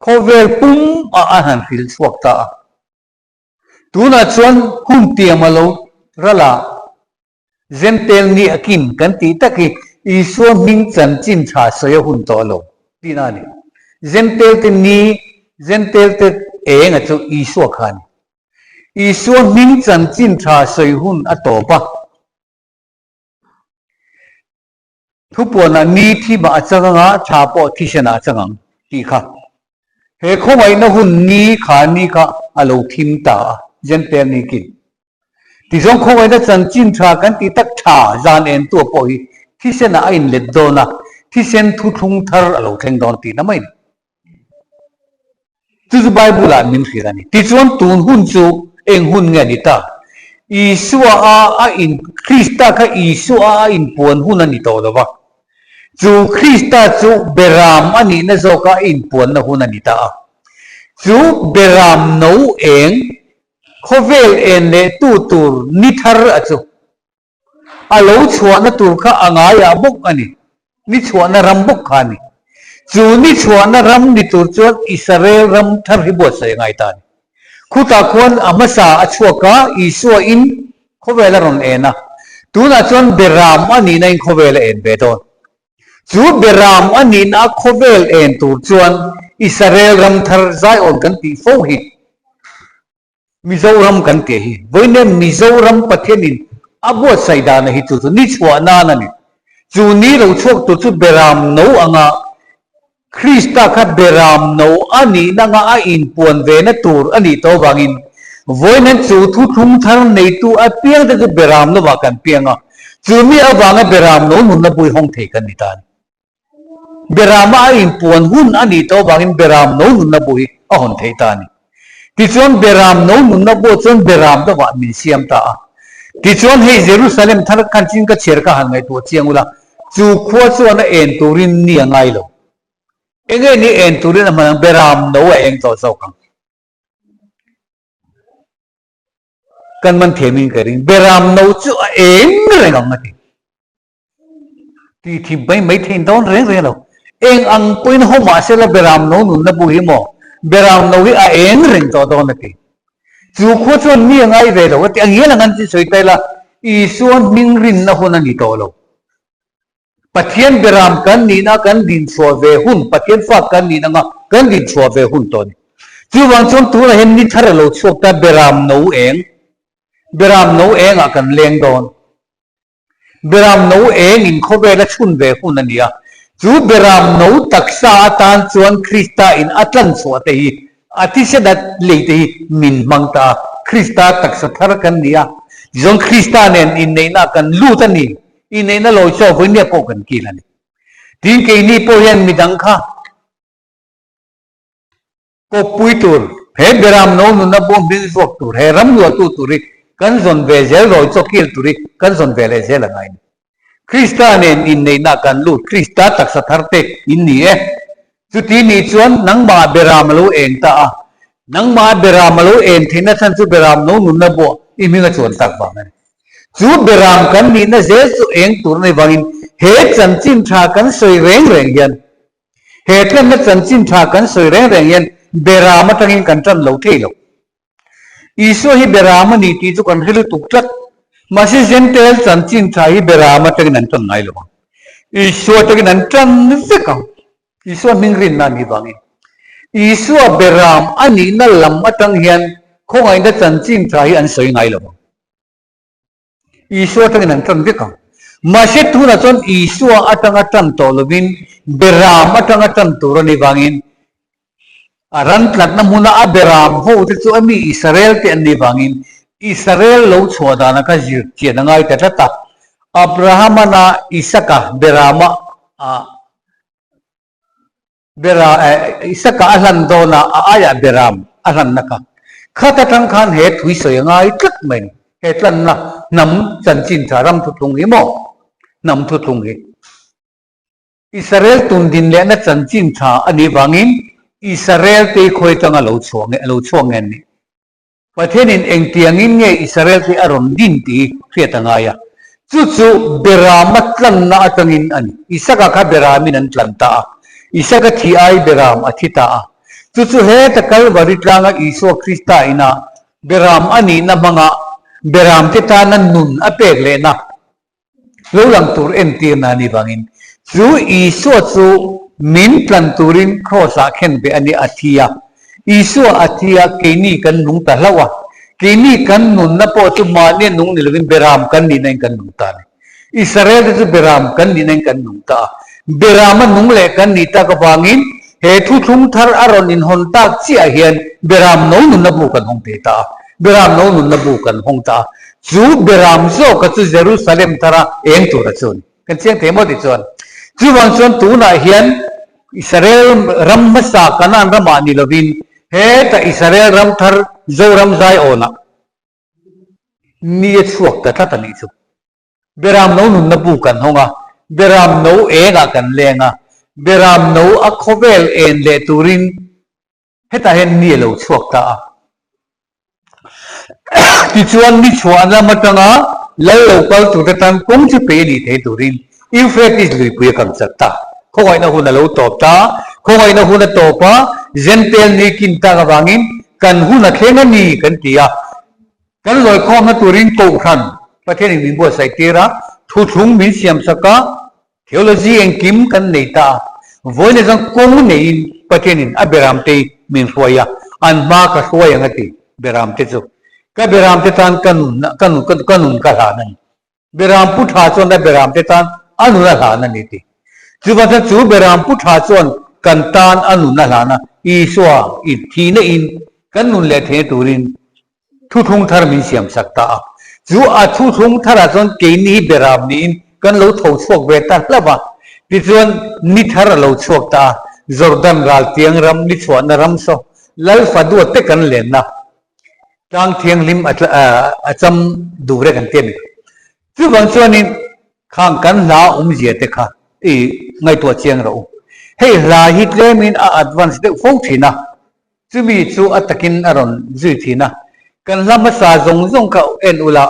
khawvel pum ah a han hril chhuak ta a. Tunah chuan hun tiam a lo ral a. Zentail ni a kin kan tih tak hi Isua hming chanchin tha sawi a hun tawh lo tihna a ni. Zentail te ni, Zentail te eng a chu Isua kha a ni. Isua hming chanchin tha sawi hun a tawp a. Thupuanah ni thimah a chang anga tha pawh thisenah a chang ang tih kha. He khawngaihna hun ni kha ni kha a lo thim ta a, Zentail ni kin. Tizawng khawngaihna chanchin tha kan tih tak tha zan en tu pawh hi thisenah a inlet dawn a, thisen thuthlung thar a lo thleng dawn tihna mai a ni. Chu chu Bible-ah min hrilh a ni. Tichuan tun hun chu eng hun nge a ni ta? Isua a a in Krista kha Isua a a inpuan hun a ni tawh lo va. Chu Krista chu Beram a nihna zawka a inpuanna hun a ni ta a. Chu Beram no eng Khawvel en leh tu tur ni thar a chu. A lo chhuahna tur kha a ngaiah bawk a ni. Ni chhuahna ram bawk kha a ni. Chu ni chhuahna ram ni tur chuan Israel ram thar hi buatsaih a ngai ta a ni. Khutah khuan a hmasa a chhuak a, Isua in khawvel a rawn en a. Tunah chuan Beram a nihna in khawvel a en ve dawn. Chu Beram a nihna khawvel en tur chuan Israel ram thar zaiawn kan tih fo hi Mizoram kan tih hi. Vawiin Mizoram Pathianin a buatsaih dana hi chu chu ni chhuah nan a ni. Chu ni lo chhuak tur chu Beram no anga Krista kha Beram no a nihna anga a inpuan vena tur a nih tawh avangin vawiin chu thuthlung thar neitu apiangte chu Beram novah kan piang a, chu mi avanga Beram no nunna bui hawng thei kan ni ta a ni. Berama a inpuan hun a nih tawh avangin Beram no nunna bu hi a hawn theih ta a ni. Tichuan Beram no nunna bu chuan Beram deuhah min siam ta a. Tichuan hei Jerusalem thar khan chin ka chhiar ka han ngaihtuah chiang ula, chu khua chuan a en turin ni a ngai lo. Enge ni en turin a hman ang? Beram no a eng tawh zawk ang. Kan man thiamin ka ring. Beram no chu a eng reng ang a ti. Ti thim mai mai thein dawn reng reng lo. Eng ang pawhin haw mah se la Beram no nunna bu hi maw? Beram no hi a eng reng tawh dawn a ti. Chu khua chuan mi a ngai ve lo a ti. A ngial ang an ti sawi ta ila, Isua hming rinna hun a ni tawh lo. Pathian Beram kan nihna kan dinchhuah ve hun, Pathian fak kan nihna anga kan dinchhuah ve hun tawh a ni. Chuvang chuan tunah hian ni thar a lo chhuak ta Beram no eng, Beram no engah kan leng dawn. Beram no eng in khawvel a chhun ve hun a ni a, chu beram no taksa atan chuan Krista in a tlan chhuah te hi, a thisen a lei te hi min hmang ta a, Krista taksa thar kan ni a, tichuan Krista nen inneihna kan lut a ni, inneihna lawi chaw vawinia pawh kan kil a ni. Tin keini pawh hian midang kha. Kawppui tur, he Beram no nuna bawm hming zuak tur, he ram luahtu tur hi kan zawn ve zel rawi chaw kil tur hi kan zawn ve leh zel a ngai a ni. Krista nen inneihna kan lut, Krista taksa thar te in ni e. Chuti nih chuan nangmah beram a lo eng ta a, nangmah beram a lo en theihna chhan chu beram no nunna buah i hming a chuan tak vang a ni. Chu beram kan nihna zel chu eng tur a ni vangin he chanchin tha kan sawi reng reng hian, he tlenna chanchin tha kan sawi reng reng hian beram atangin kan tan lo thei lo. Isua hi beram a ni tih chu kan hre lutuk tlat. Mahse Jentail chanchin tha hi beram atangin an tan ngai lo ang. Isua atangin an tan vek ang. Isua hming rinna a nih vangin. Isua beram a nihna lam atang hian khawngaihna chanchin tha hi an sawi ngai lo ang. Isua atangin an tan vek ang. Mahse tunah chuan Isua atanga tan tawh lovin Beram atanga tan tur a nih vangin a ran tlatna hmuna a Beram ho te chu a mi Israel te an nih vangin Israel lo chhuah dana kha zir chian a ngai ta tlat a. Abrahamana Isaka Berama a Bera Isaka a hlan dawn a, a aiah Beram a hlanna kha. Khat atang khan he thui sawi a ngai tlat mai ni. He tlanna hnam chanchin tha ram thuthlung hi maw? Hnam thuthlung hi. Israel tundin lehna chanchin tha a nih vangin Israel te khawi atanga lo chhuah nge lo chhuak nge an nih? Pathianin engtiangin nge Israel te a rawn din tih hriat a ngai a, chu chu Berama tlanna atangin a ni. Isaka kha Beramin an tlan ta a, Isaka thi ai Beram a thi ta a. Chu chu heta Kalvari tlanga Isua Krista ina Beram a nihna hmanga Beramte tana nun a pek lehna Lo lang tur entirna a nih vangin chu Isua chu min tlan turin Kraws-ah khen ve a ni a thi a. Isua a thi a, keini kan nung ta hlauh a. Keini kan nunna pawh chu mahnia nung ni lovin Beram kan nihna in kan nung ta a ni. Israel te chu Beram kan nihna in kan nung ta a. Berama nung leh kan nih tak avangin he thuthlung thar a rawn inhawn tak chiah hian Beram no nunna bu kan hawng thei ta a. Beram no nunna bu kan hawng ta a. Chu Beram zawka chu Jerusalem thara eng tura chu a ni. Kan chiang thei maw tih chuan. Chuvang chuan tunah hian Israel ram hmasa Kanaan ramah ni lovin heta Israel ram thar Zoram Zion-ah ni a chhuak ta tlat a nih chu. Beram no nunna bu kan hawng a, Beram no engah kan leng a, Beram no a khawvel en leh turin hetah hian ni a lo chhuak ta a. Tichuan ni chhuah lam atanga lal lo kal turte tan kawng chu pe a nih thei turin Euphrates luipui a kang chat ta. Khawngaihna hun a lo tawp ta. Khawngaihna hun a tawp a, Jentail ni kin tak avangin kan hun a thleng a ni kan ti a. Kan lawikhawmna turin Kohhran Pathianin min buatsaih tir a, thuthlung min siamsak a, theology engkim kan nei ta a. Vawiin atang kawng neiin Pathianin a beramte min hruai a, an hma ka hruai ang a ti, beramte chu. Ka beramte tan ka nun ka nun ka nun ka hlan a ni. Beram pu tha chuan a beramte tan a nun a hlan a ni ti. Chuvang chuan chu beram pu tha chuan kan tan a nun a hlan a, Isua i thihna in kan nun leh theihna turin Thuthlung thar min siam sak ta a, chu a thuthlung tharah chuan keini hi beram niin kan lo tho chhuak ve ta hlauh a. Tichuan ni thar a lo chhuak ta a, Jordan ral tiang ram ni chhuahna ram saw Lal Fadua te kan lenna tlang thianghlim a cham duh reng an ti a ni. Chuvang chuanin khang kan hla awmzia te kha i ngaihtuah chiang rawh u. Hei hla hi tlemin a advance deuh fo thin a, Chumi chu a takin a rawn zui thin a, kan hla hmasa zawng zawng kha en ula,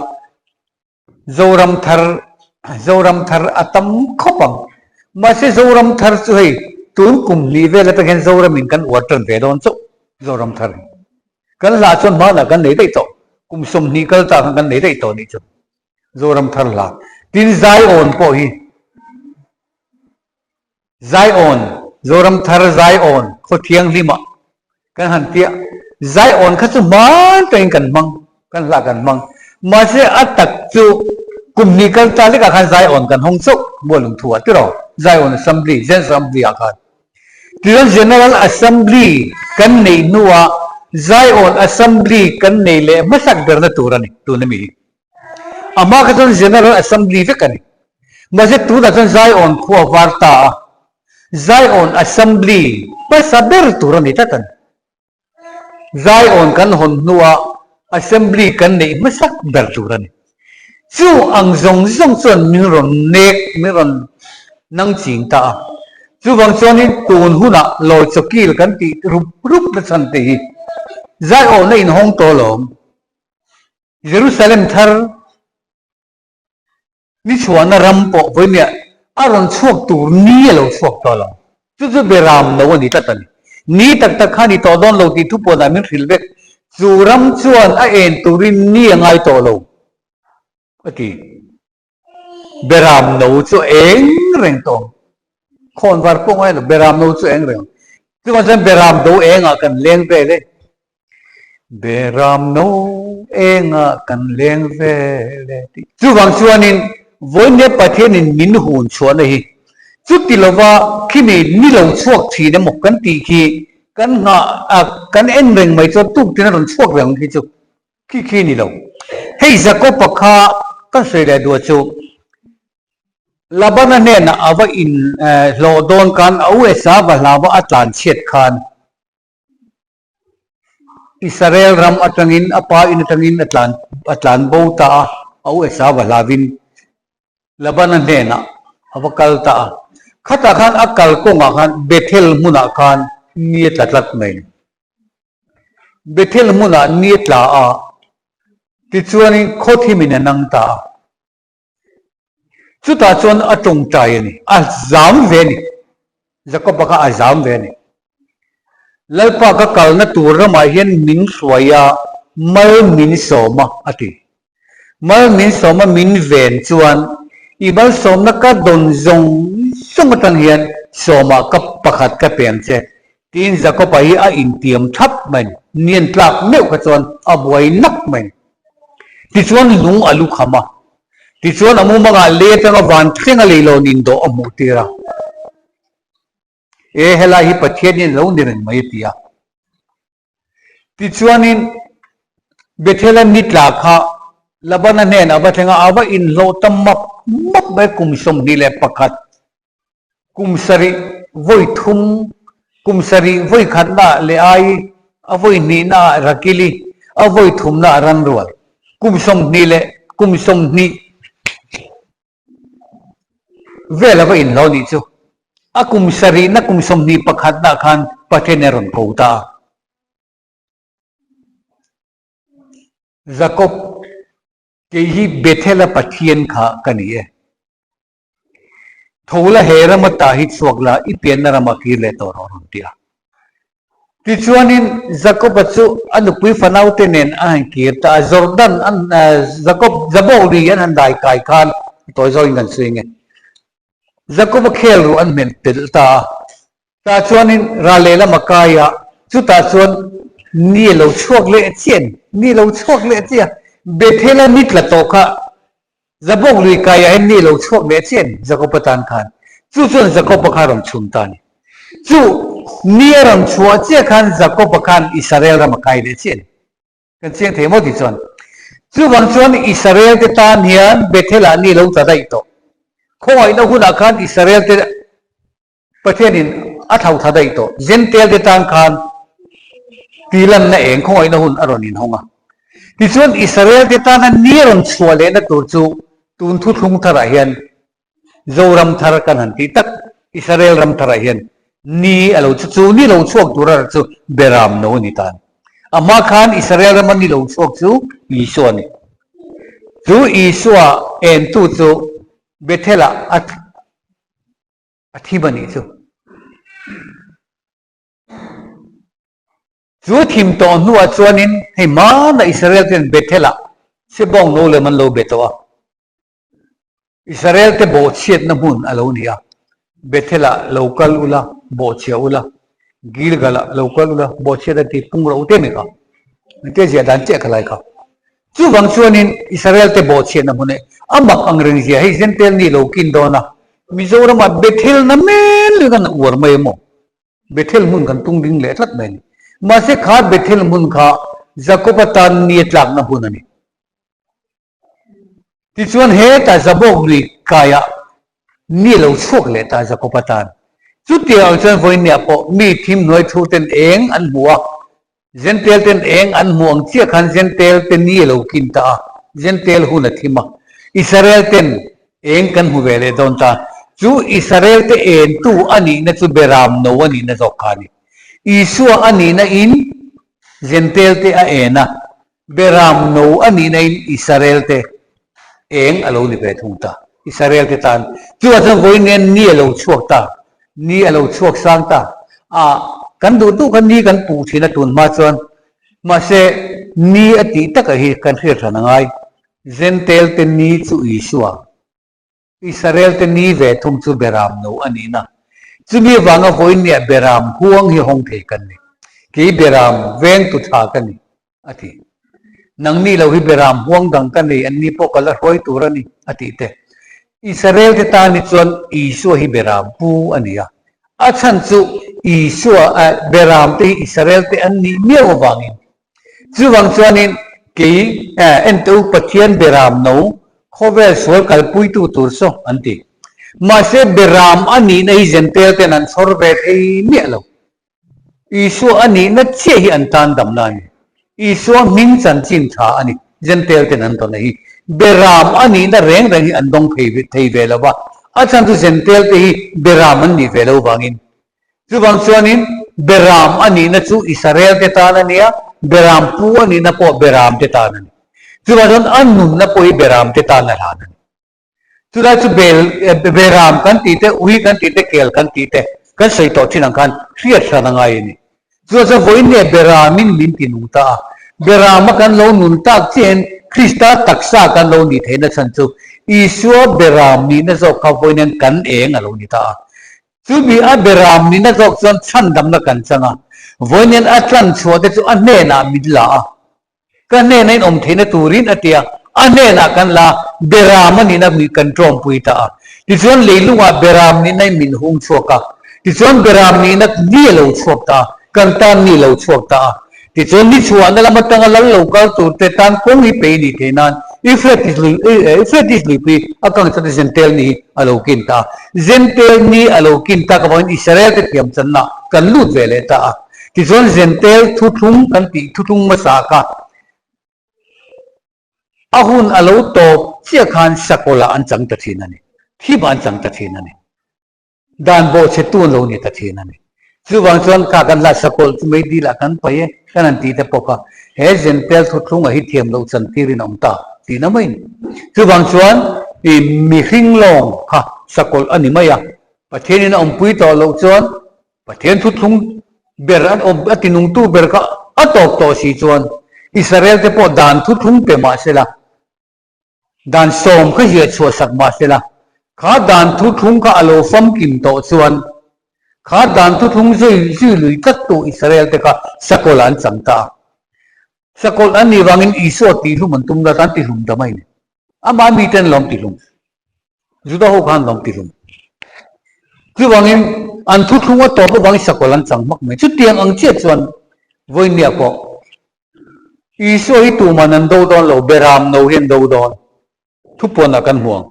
Zoram thar, Zoram thar a tam khawp ang. Mahse Zoram thar chu hei tun kum hnih vel atang hian Zoramin kan uar tan ve dawn chauh Zoram thar hi. Kan hla chuan hmanah kan nei daih tawh, kum 20 kal ta khan kan nei daih tawh nih chu Zoram thar hla. Tin Zion pawh hi. Zion, Zoram thar Zion khaw thianghlimah kan han tia. Zion kha chu hman takin kan hmang, kan hlah kan hmang. Mahse a tak chu kum hnih kal ta lekah khan Zion kan hawng chauh mual lungthu ah tiraw? Zion Assembly, General Assembly ah khan. Tichuan General Assembly kan neih hnuah Zion Assembly kan nei leh hmasak berna tur a ni tuna mi hi. A hma kha chuan General Assembly vek a ni. Mahse tunah chuan Zion khua var ta a, Zion Assembly hmasa ber tur a ni tlat a ni. Zion kan hawn hnua Assembly kan neih hmasak ber tur a ni. Chu ang zawng zawng chuan min rawn nek, min rawn nang ching ta a. Chuvang chuanin tun hunah lawi chawkil kan tih rup rup na chhan te hi zaiawhna inhawng tawh alawm. Jerusalem thar ni chhuahna ram pawh vawimiah a rawn chhuak tur ni a lo chhuak tawh lo. Chu chu beram lo a ni tlat a ni. Ni tak tak kha ni tawh dawn lo tih thu pawnah min hrilh vek. Chu ram chuan a en turin ni a ngai tawh lo a ti. Beram no chu eng reng tawh ang. Khawn var pawh ngai lo, beram no chu eng reng ang. Chuvang chuan beram do engah kan leng vel e. Beram no engah kan leng vel e tih. Chuvang chuanin vawinia Pathianin min hun chhuahna hi chuti lova khimi ni lo chhuak thin emaw kan tih khi kan nghah a kan en reng mai chuan tuk tin a rawn chhuak reng ang khi chu khi khi ni lo. Hei Jakob-a kha kan sawi leh duah chu Labana hnenah a va in hlawh dawn khan a USA va hlauva a tlan chhiat khan Israel ram atangin a pa in atangin a tlan a tlan bo ta a, a USA va hlavin Labana hnenah a va kal ta a. Khatah khan a kal kawngah khan Bethel hmunah khan ni a tla tlat mai. Bethel hmunah ni a tla a, tichuanin khawthimin a nang ta a. Chutah chuan a tawngtai a ni, a zam ve a ni. Jakob-a kha a zam ve a ni. Lalpa ka kalna tur ramah hian min hruai a, mal min sawm a, a ti. Mal min sawm a min ven chuan i malsawmna ka dawn zawng zawng atang hian sawmah ka pakhat ka peng che tiin Jakob-a hi a intiam thap mai a ni. Nian tlak meuh kha chuan a buai nak mai a ni. Tichuan lung a lu kham a, tichuan a mumangah lei atanga van thleng a leilawn indawh a hmuh tir a. E helai hi Pathianin a lo ni reng mai a ti a. Tichuanin Bethel-a ni tla kha Labana hnenah a va thleng a, a va inhlawh ta map map mai kum 21. Kum sarih vawi thum, kum sarih vawi khatnaah leh ai, a vawi hnihnaah Rakili, a vawi thumnaah Ranrual. Kum 20 leh kum 20 vel a va inhlo nih chu. A kum sarihna kum 21 nah khan Pathian a rawn ko ta a. Jakob, kei hi Bethel-a Pathian kha ka ni e. Tho la he ram ata hi chhuak la, i pianna ramah kir leh tawh rawh rawn ti a. Tichuanin Jakob-a chu a nupui fanaute nen a han kir ta a, Jordan an Jakob Jabok lui an han dai kai khan a tawi zawkin kan sawi nge. Jakob-a khel ruh an hmel telh ta a. Tah chuanin ral lehlam a kai a, chutah chuan ni a lo chhuak leh chiah a ni. Ni a lo chhuak leh chiah a, Bethel-a ni tla tawh kha Jabok lui kaiah hian ni a lo chhuak leh chiah a ni, Jakob-a tan khan. Chu chuan Jakob-a kha a rawn chhun ta a ni. Chu ni a rawn chhuah chiah khan Jakob-a khan Israel ram a kai leh chiah a ni. Kan chiang thei maw tih chuan. Chuvang chuan Israel te tan hian Bethel-ah ni a lo tla daih tawh. Khawngaihna hunah khan Israel te Pathianin a thlo tha daih tawh. Jentail te tan khan tilanna eng khawngaihna hun a rawn inhawng a. Tichuan Israel te tana ni a rawn chhuah lehna tur chu tun thuthlung tharah hian Zoram thar kan han tih tak Israel ram tharah hian ni a lo chu chu ni lo chhuak tur a chu Beram no a ni ta a ni. A hma khan Israel rama ni lo chhuak chu Isua a ni. Chu Isua entu chu Bethel-ah a A thim a nih chu. Chu thim tawh hnuah chuanin hei hmana Israel ten Bethel-ah Sebawng no lem an lo be tawh a. Israel te bawhchhiatna hmun a lo ni a. Bethel-ah lo kal ula, bawhchhia ula, Gilgal-ah lo kal ula, bawhchhiat a ti pung ro te mai kha. Engtia ziah dan chiah kha lai kha. Chuvang chuanin Israel te bawhchhiatna hmun hi a mak ang reng zia hei Jentail ni lo kin dawn a, Mizoramah Bethel na men leh kan uar mai emaw? Bethel hmun kan tung ding leh tlat mai a ni. Mahse kha Bethel hmun kha Jakob-a tan ni a tlakna hmun a ni. Tichuan hetah Jabok lui kaiah ni a lo chhuak leh ta Jakob-a tan. Chutiang ang chuan vawiinniah pawh mi thim hnuai thu ten eng an hmu a, Jentail ten eng an hmu ang chiah khan Jentail te ni a lo kin ta a, Jentail hun a thim a. Israel ten eng kan hmu ve leh dawn ta. Chu Israel te entu a nihna chu Beram no a nihna zawk kha a ni. Isua a nihna in Jentail te a en a, Beram no a nihna in Israel te eng a lo ni ve thung ta. Israel te tan chuvah chuan vawiin nen ni a lo chhuak ta, ni a lo chhuak sang ta. A kan duh duh kha ni kan puh thin a tun hma chuan mahse ni a tih takah hi kan hriat hran a ngai. Jentail te ni chu Isua. Israel te ni ve thung chu Beram no a nihna. Chumi avanga vawiin nia Beram huang hi hawng thei kan ni. Kei Beram vengtu tha ka ni, a ti. Nangni lo hi Beram huang dang ka nei, anni pawh ka la hruai tur a ni, a tih te. Israel te tan hi chuan Isua hi Beram pu a ni a. A chhan chu Isua, Beram te hi Israel te an nih miau avangin Chuvang chuanin kei ente u Pathian Beram no khawvel sual kalpuitu tur saw an ti. Mahse Beram a nihna hi Jentail ten an chhawr ve thei miah lo. Isua a nihna chiah hi an tan damna a ni. Isua hming chanchin tha a ni Jentail ten an dawna hi. Beram a nihna reng reng hi an dawng thei ve lo va, a chhan chu Jentail te hi Beram an nih ve lo vangin. Chuvang chuanin Beram a nihna chu Israel-te tan a ni a, Beram pu a nihna pawh Beram-te tan a ni. Chuvang chuan a nunna pawh hi Beram-te tan a hlan a ni. Chulai chu bel, Beram kan tih te, ui kan tih te, kel kan tih te kan sawi tawh thin ang khan hriat hran a ngai a ni. Chuvang chuan vawiin nge Beramin min ti nung ta a, Berama kan lo nun tak chiahin Krista taksa kan lo nih theihna chhan chu Isua Beram nihna zawk kha vawiin hian kan eng a lo ni ta a. Chumi a beram nihna zawk chuan chhandamna kan chang a, vawiin a tlan chhuah te chu a hnenah min la a, ka hnena in awm theihna turin a ti a, a hnenah kan la a, beram a nihna kan tawmpui ta a. Tichuan leilungah beram nihna in min hung chhuak a, tichuan beram nihna ni a lo chhuak ta a, kan tan ni lo chhuak ta a. Tichuan ni chhuahna lam atanga lal lo kal turte tan kawng hi pei ni thei nan Euphrates lui Euphrates luipui a kang chuan Jentail ni hi a lo kin ta a. Jentail ni a lo kin tak avangin Israel te thiam channa kan lut ve leh ta a. Tichuan Jentail thuthlung kan tih thuthlung hmasa kha a hun a lo tawp chiah khan Sakawlah an chang ta thin a ni. Thimah an chang ta thin a ni. Dan bawhchhetu an lo ni ta thin a ni. Chuvang chuan kha kan hla sakawlh chu mei dilah kan paih e, kan han ti te pawh kha he Jentail thuthlungah hi thiam loh chan tirin a awm ta tihna mai a ni. Chuvang chuan i mihring lawng kha sakawlh a ni mai a, Pathianin a awmpui tawh loh chuan Pathian thuthlung ber an awm a tinungtu ber kha a tawp tawh si chuan Israel te pawh dan thuthlung pe mah sela, Dan sawm kha ziah chhuah sak mah sela, kha dan thuthlung kha a lo famkim tawh chuan kha dan thuthlung zui zui lui tlattu Israel te kha sakawlh an chang ta a. Sakawlh an nih vangin Isua tihhlum an tum lat a, an tihlum ta mai a ni. Amah mite an lawm tihlum. Juda ho kha an lawm tihlum. Chuvangin an thuthlung a tawp avangin sakawlh an chang hmak mai. Chutiang ang chiah chuan vawinia pawh Isua hi tuman an do dawn lo, Beram no hi an do dawn. Thupuanah kan hmu ang.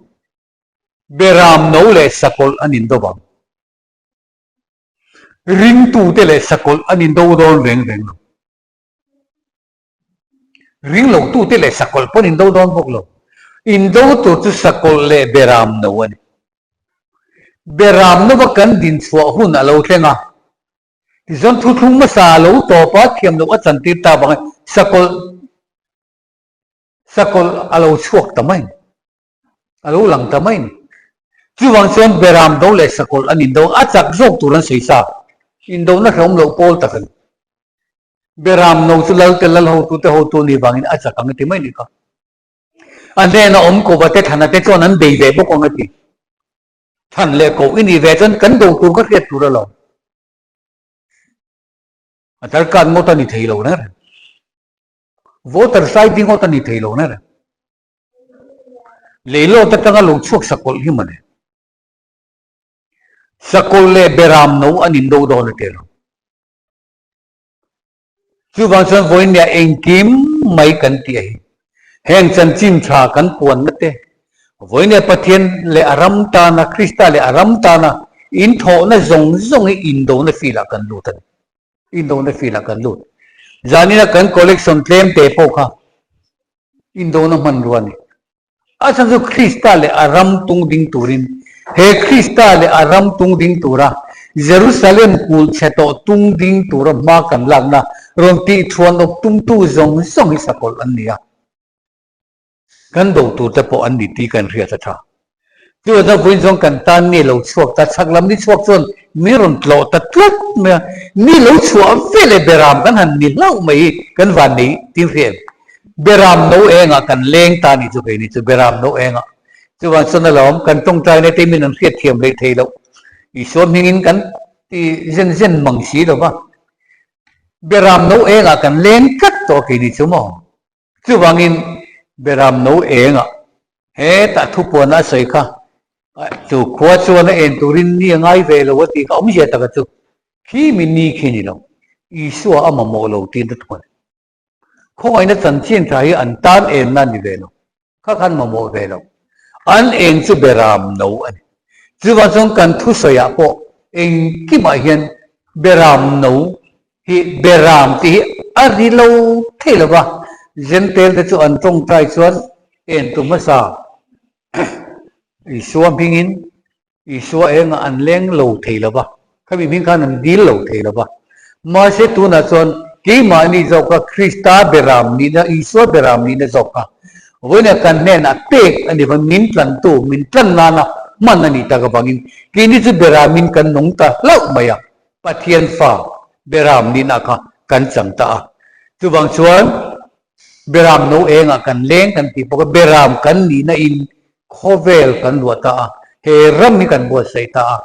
Beram no leh sakawlh an indo vang. Ringtute leh sakawlh an indo dawn reng reng lo. Ringlotute leh sakawlh pawh an indo dawn bawk lo. Indo tur chu sakawlh leh beram no a ni. Beram nova kan dinchhuah hun a lo thleng a. Tichuan thuthlung hmasa a lo tawp a, thiam loh a chantir ta vangin sakawlh sakawlh a lo chhuak ta mai, a lo lang ta mai a ni. Chuvang chuan Beram do leh sakawlh an indo a chak zawk tur an sawi sa, indona hlawm loh pawl tak a ni. Beram no chu Lalte lal hotute hotu a nih vangin a chak ang a ti mai a nih kha. A hnena awm kova te thlana te chuan an bei ve bawk ang a ti. Thlan leh koh i nih ve chuan kan do tur ka hriat tur alawm. A darkar ngawt a ni thei lo reng reng. Voter ID ngawt a ni thei lo reng reng. Leilawt atanga lo chhuak sakawlh hi mawle. Sakawlh leh beram no an indo dawn a ti lo. Chuvang chuan vawiin nia engkim mai kan tih a hi. Heng chanchin tha kan puanna te, vawiin nia Pathian leh a ram tana, Krista leh a ram tana inthawhna zawng zawng hi indona field ah kan lut a ni. Indona field ah kan lut. Zanina kan collection tlem te pawh kha indona hmanrua a ni. A chhan chu Krista leh a ram tung ding turin, he Krista leh a ram tung ding tura Jerusalem kulh chhe tawh tung ding tura hma kan lakna rawn tih thuan awp tumtu zawng zawng hi sakawlh an ni a. Kan do tur te pawh an ni tih kan hriat a tha. Chu a vawiin chuan kan tan ni lo chhuak ta, chhak lam ni chhuak chuan min rawn tlawh ta tlat mai a, ni lo chhuah ve leh beram kan han ni hlauh mai hi kan van nei tin hria em? Beram no engah kan leng ta ni chu kei ni chu beram no engah. Chuvang chuan alawm kan tawngtaina te min an hriat thiam hlei thei loh. Isua hmingin kan ti zen zen mang si lo va. Beram no engah kan leng tlat tawh kei ni chu maw? Chuvangin Beram no engah hetah thupuana a sawi kha chu khua chuan a en turin ni a ngai ve lo a tih kha awmzia taka chu khi mi ni khi ni lo, Isua a mamawh lo tiin ta thuan. Khawngaihna chanchin tha hi an tan enna a ni ve lo. Kha khan mamawh ve lo. An eng chu Beram no a ni. Chuvang chuan kan thusawiah pawh engkimah hian Beram no hi Beram tih hi a ri lo thei lo va, Jentail te chu an tawngtai chuan entu hmasa Isua hmingin Isua engah an leng lo thei lo va, khami hming khan an dil lo thei lo va. Mahse tunah chuan keimahni zawk kha Krista beram nihna, Isua beram nihna zawk kha vawiinah kan hnenah pek a ni vang, min tlantu, min tlan nana hman a nih tak avangin keini chu beramin kan nung ta hlauh mai a, Pathian fa beram nihna kha kan chang ta a. Chuvang chuan Beram no engah kan leng kan tih bawk a, beram kan nihna in khawvel kan luah ta a, he ram hi kan buatsaih ta a.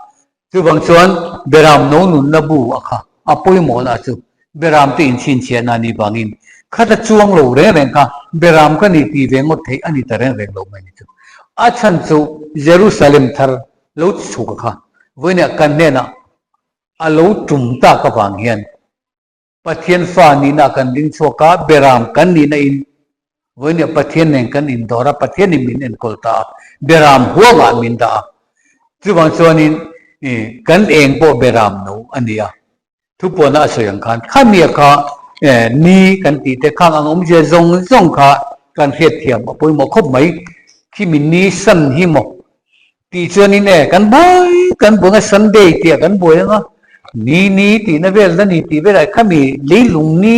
Chuvang chuan beram no nunna bu a kha a pawimawhna chu beram te inchhinchhiahna a nih vangin khata chuang lo reng reng kha beram ka ni tih ve ngawt theih a ni ta reng reng lo mai ni chu. A chhan chu Jerusalem thar lo chhuk a kha vawiinah kan hnenah a lo tum tak avang hian Pathian fa nihna kan ding chhuak a, beram kan nihna in vawinia Pathian nen kan indawr a, Pathian in min enkawl ta a, beram huangah min dah a. Chuvang chuanin kan eng pawh beram no a ni a. Thupuana a sawi ang khan khamia kha ni kan tih te khang ang awmzia zawng zawng kha kan hriatthiam a pawimawh khawp mai. Khimi ni san hi maw Tih chuanin e, kan buai kan buai anga Sunday tih ah kan buai anga, ni ni tihna vel na ni tih velah khami leilung ni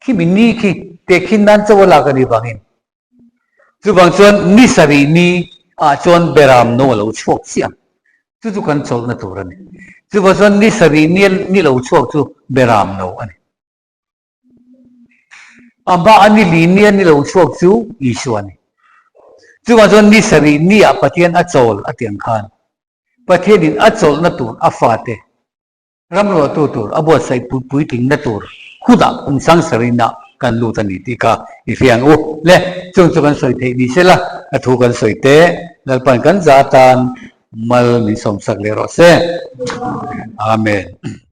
khimi ni khi tehkhin nan chauh a lak a nih vangin chuvang chuan ni sarih ni ah chuan beram no a lo chhuak chiah ang, chu chu kan chawlhna tur a ni. Chuvang chuan ni sarih ni ni lo chhuak chu beram no a ni. A hma a ni li nia ni lo chhuak chu Isua a ni. Chuvang chuan ni sarih niah Pathian a chawl a tih ang khan Pathianin a chawlhna tur a fate ramruahtu tur a buatsaih puitlingna tur hunah kum sang sarihna kan lut a ni tih kha i hria ang u. Le, chung chu kan sawi theih ni sela a thu kan sawi teh Lalpan kan za atan mal min sawmsak leh rawh se. Amen.